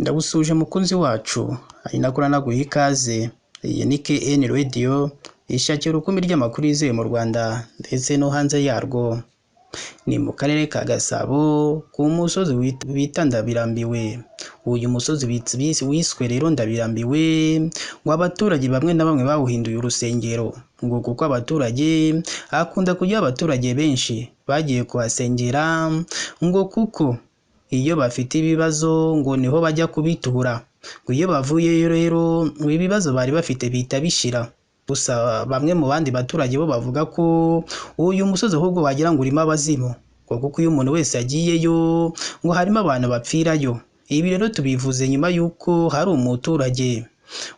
Ndagusuje mukunzi wacu, ari nako nanaguha ikaze. Iyi ni KN Radio, ishakira urukumbi ry'amakuru yizewe mu Rwanda ndetse no hanze yarwo. Ni mu karere ka Gasabo ku musozi bita Ndabirambiwe. Uyu musozi wiswe rero Ndabirambiwe, ngo abaturage bamwe na bamwe bawuhinduye urusengero, ngo kuko abaturage hakunda kujya abaturage benshi bagiye kuhasengera, ngo kuko iyo bafite ibibazo ngo niho bajya kubitura, ngo iyo bavuyeyo rero ngo ibibazo bari bafite bihita bishira. Gusa bamwe mu bandi baturage bo bavuga ko uyu musozi ahubwo wagira ngo urimo abazimu, ngo kuko iyo umuntu wese agiyeyo ngo harimo abantu bapfirayo. Ibi rero tubivuze nyuma y'uko hari umuturage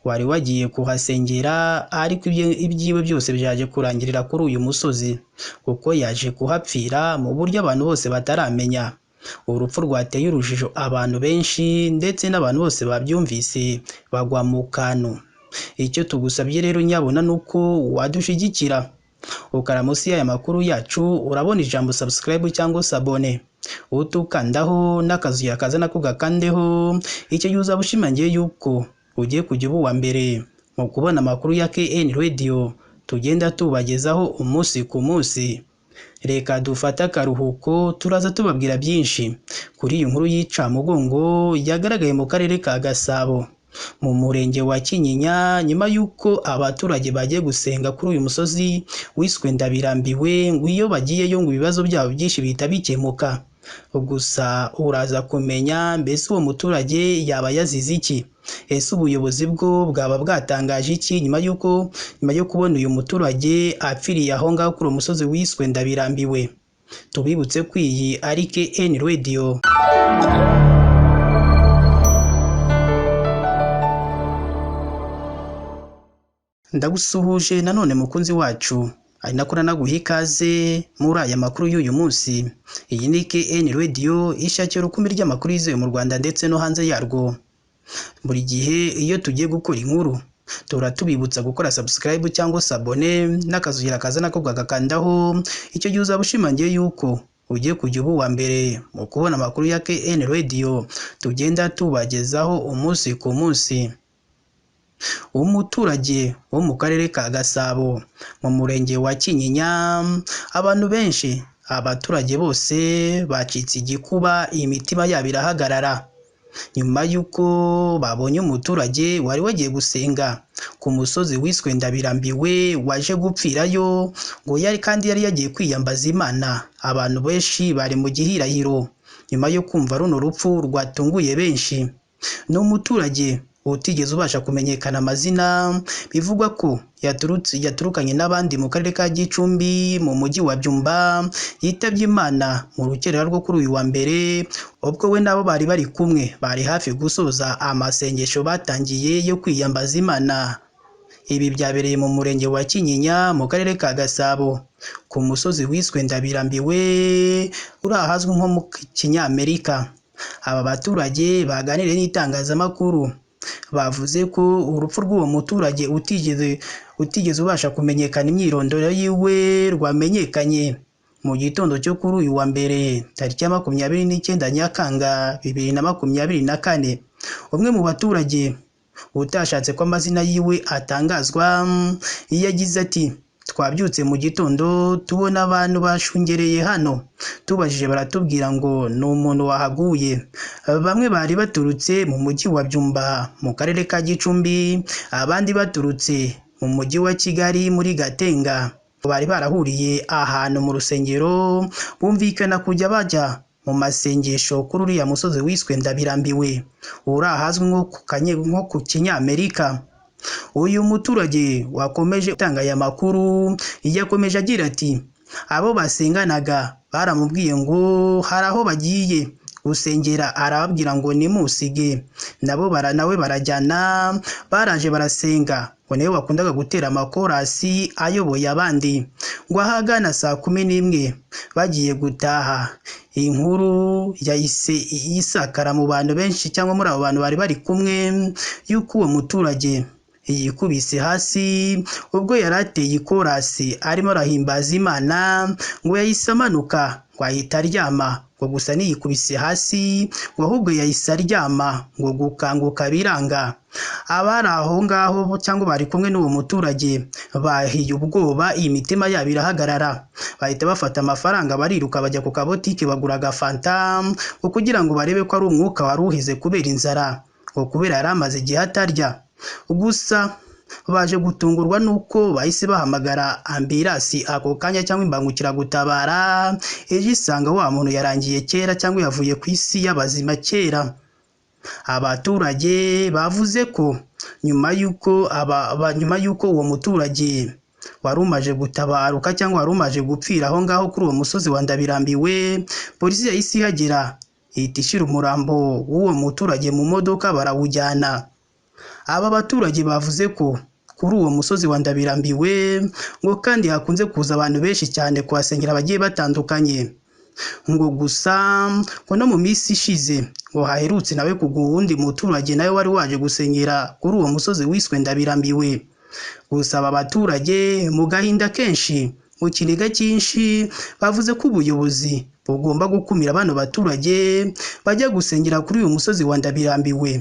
wari wagiye kuhasengera, ariko ibyiwe byose byaje kurangirira kuri uyu musozi, kuko yaje kuhapfira mu buryo abantu bose bataramenya. Urupfu rwateye urujijo abantu benshi, ndetse n'abantu bose babyumvise bagwa mu kantu. Icyo tugusabye rero nyabona ni uko wadushigikira ukara munsi y'aya makuru yacu, urabona ijambo subscribe cyangwa s'abone, utukandaho n'akazu yakaza nako gakandeho. Icyo gihe uzaba ushimangiye yuko ugiye kujya uba uwa mbere mu kubona amakuru ya KN Radio tugenda tubagezaho umunsi ku munsi. Reka dufate akaruhuko, turaza tubabwira byinshi kuri iyi nkuru y'icamugongo yagaragaye mu karere ka Gasabo mu murenge wa Kinyinya, nyuma y'uko abaturage bagiye gusenga kuri uyu musozi wiswe Ndabirambiwe, ngo iyo bagiyeyo ngo ibibazo byabo byinshi bihita bikemuka. Gusa uraza kumenya mbese uwo muturage yaba yazize iki? Ese ubuyobozi bwo bwaba bwatangaje iki nyuma y'uko nyuma yo kubona uyu muturage apfiriye aho ngaho kuri uwo musozi wiswe Ndabirambiwe? Tubibutse ko iyi ari KN Radio. Ndagusuhuje nanone mukunzi wacu, ari nako nanaguha ikaze muri aya makuru y'uyu munsi. Iyi ni KN Radio, ishakira urukumbi ry'amakuru yizewe mu Rwanda ndetse no hanze yarwo. Buri gihe iyo tugiye gukora inkuru tura tubibutsa gukora subscribe cyangwa s'abone n'akazugira kaza nako gagakandaho. Icyo gihe uzaba ushimangiye yuko ugiye kujya uba uwa mbere mu kubona amakuru ya KN Radio tugenda tubagezaho umunsi ku munsi. Umuturage wo mu karere ka Gasabo mu murenge wa Kinyinya, abantu benshi, abaturage bose bacitse igikuba, imitima yabo irahagarara nyuma y'uko babonye umuturage wari wagiye gusenga ku musozi wiswe Ndabirambiwe waje gupfirayo, ngo yari kandi yari yagiye kwiyambaza Imana. Abantu benshi bari mu gihirahiro nyuma yo kumva runo rupfu rwatunguye benshi. Ni umuturage utigeze ubasha kumenyekana amazina, bivugwa ko yaturukanye n'abandi mu karere ka Gicumbi mu mujyi wa Byumba, yitabye Imana mu rukerera rwo kuri uyu wa mbere, ubwo we nabo bari bari kumwe bari hafi gusoza amasengesho batangiye yo kwiyambaza Imana. Ibi byabereye mu murenge wa Kinyinya mu karere ka Gasabo ku musozi wiswe Ndabirambiwe uri ahazwi nko mu Kinyamerika. Aba baturage baganiriye n'itangazamakuru bavuze ko urupfu rw'uwo muturage utigeze ubasha kumenyekana imyirondoro yiwe rwamenyekanye mu gitondo cyo kuri uyu wa mbere tariki ya 29 Nyakanga 2024. Umwe mu baturage utashatse ko amazina yiwe atangazwa yagize ati: twabyutse mu gitondo tubona abantu bashungereye hano, tubajije baratubwira ngo ni umuntu wahaguye. Bamwe bari baturutse mu mujyi wa Byumba mu karere ka Gicumbi, abandi baturutse mu mujyi wa Kigali muri Gatenga. Bari barahuriye ahantu mu rusengero, bumvikana kujya bajya mu masengesho kuri uriya musozi wiswe Ndabirambiwe uri ahazwi nko ku Kinyamerika. Uyu muturage wakomeje gutanga aya makuru yakomeje agira ati: abo basenganaga baramubwiye ngo hari aho bagiye gusengera, arababwira ngo nimusige, nabo nawe barajyana, baraje barasenga, ngo niwe wakundaga gutera amakorasi ayoboye abandi. Ngo ahagana saa 11 bagiye gutaha, inkuru yahise yisakara mu bantu benshi cyangwa muri abo bantu bari bari kumwe yuko uwo muturage Yikubise hasi ubwo yari ateye ikorasi arimo arahimbaza Imana, ngo yahise amanuka ngo ahita aryama, ngo gusa ntiyikubise hasi ngo ahubwo yahise aryama, ngo gukanguka biranga. Abari aho ngaho cyangwa bari kumwe n'uwo muturage bahiye ubwoba, imitima yabo irahagarara, bahita bafata amafaranga bariruka bajya ku kabotike bagura agafanta ngo kugira ngo barebe ko ari umwuka wari uheze kubera inzara, ngo kubera yari amaze igihe atarya. Gusa baje gutungurwa nuko bahise bahamagara ambirasi ako kanya cyangwa imbangukiragutabara, ejo isanga wa muntu yarangiye kera cyangwa yavuye ku isi y'abazima kera. Abaturage bavuze ko nyuma y'uko nyuma y'uko uwo muturage wari umaze gutabaruka cyangwa wari umaze gupfira aho ngaho kuri uwo musozi wa Ndabirambiwe, polisi yahise ihagera ihita ishyira umurambo w'uwo muturage mu modoka barawujyana. Aba baturage bavuze ko kuri uwo musozi wa Ndabirambiwe ngo kandi hakunze kuza abantu benshi cyane kuhasengera bagiye batandukanye, ngo gusa ngo no mu minsi ishize ngo haherutse nawe kugwa uwundi muturage nawe wari waje gusengera kuri uwo musozi wiswe Ndabirambiwe. Gusa aba baturage mu gahinda kenshi, mu kiniga cyinshi, bavuze ko ubuyobozi bugomba gukumira bano baturage bajya gusengera kuri uyu musozi wa Ndabirambiwe,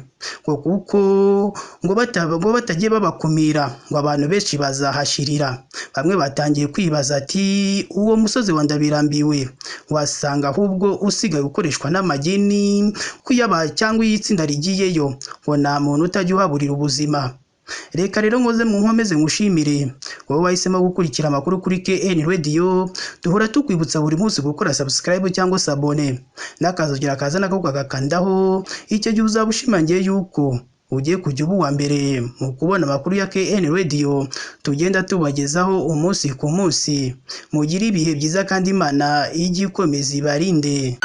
ngo kuko ngo batagiye babakumira ngo abantu benshi bazahashirira. Bamwe batangiye kwibaza ati uwo musozi wa Ndabirambiwe wasanga ahubwo usigaye ukoreshwa n'amagini kuyaba cyangwa iyo itsinda rigiyeyo ngo nta muntu utajya uhaburira ubuzima. Reka rero nkoze mu nkomeze ngushimire wowe wahisemo gukurikira amakuru kuri KN Radio, duhora tukwibutsa buri munsi gukora subscribe cyangwa s'abone n'akazogera kaza nako kagakandaho. Icyo gihe uzaba ushimangiye yuko ugiye kujya uba uwa mbere mu kubona amakuru ya KN Radio tugenda tubagezaho umunsi ku munsi. Mugire ibihe byiza kandi Imana ijye ikomeza ibarinde.